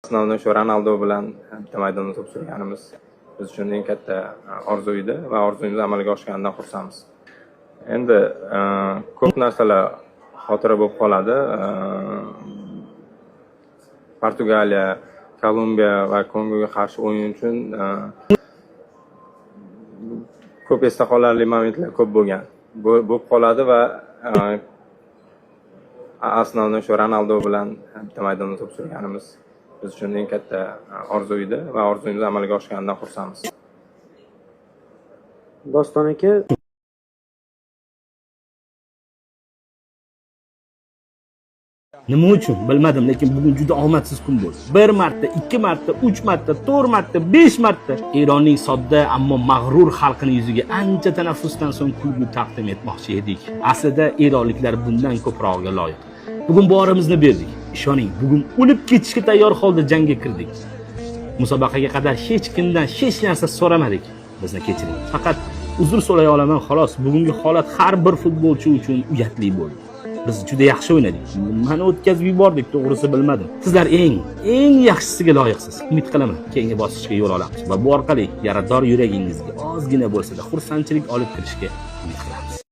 Основной shu Ronaldo bilan bitta maydonda to'p surganimiz biz uchun eng katta orzu edi va orzuyimiz amalga oshganidan xursandmiz. Endi ko'p narsalar xotira bo'lib qoladi. Portugaliya, Kolumbiya va Kongoga qarshi o'yin uchun ko'p esda qolarli momentlar ko'p bo'lgan. Bo'lib qoladi va основной shu Ronaldo bilan bitta maydonda to'p surganimiz biz uchun eng katta orzu edi va orzuyimiz amalga oshganidan xursandmiz. Doston aka. Nima uchun bilmadim, lekin bugun juda omadsiz kun bo'ldi. 1 marta, 2 marta, 3 marta, 4 marta, 5 marta Eronning sodda, ammo mag'rur xalqini yuziga ancha tanaffusdan so'ng kulgu taqdim etmoqchi edik. Aslida eronliklar bundan ko'prog'iga loyiq. Bugun borimizni berdik. Ishoning, bugun o'lib ketishga tayyor holda jangga kirdik. Musobaqaga qadar hech kimdan hech narsa so'ramadik. Bizni kechiring. Faqat uzr so'ray olaman, xolos. Bugungi holat har bir futbolchi uchun uyatli bo'ldi. Biz juda yaxshi o'ynadik. Nimani o'tkazib yubordik, to'g'risi bilmadim. Sizlar eng, eng yaxshisiga loyiqsiz. Umid qilaman, keyingi bosqichga yo'l olamiz va bu orqali yarador yuragingizga ozgina bo'lsa-da xursandchilik olib kirishga umid qilamiz.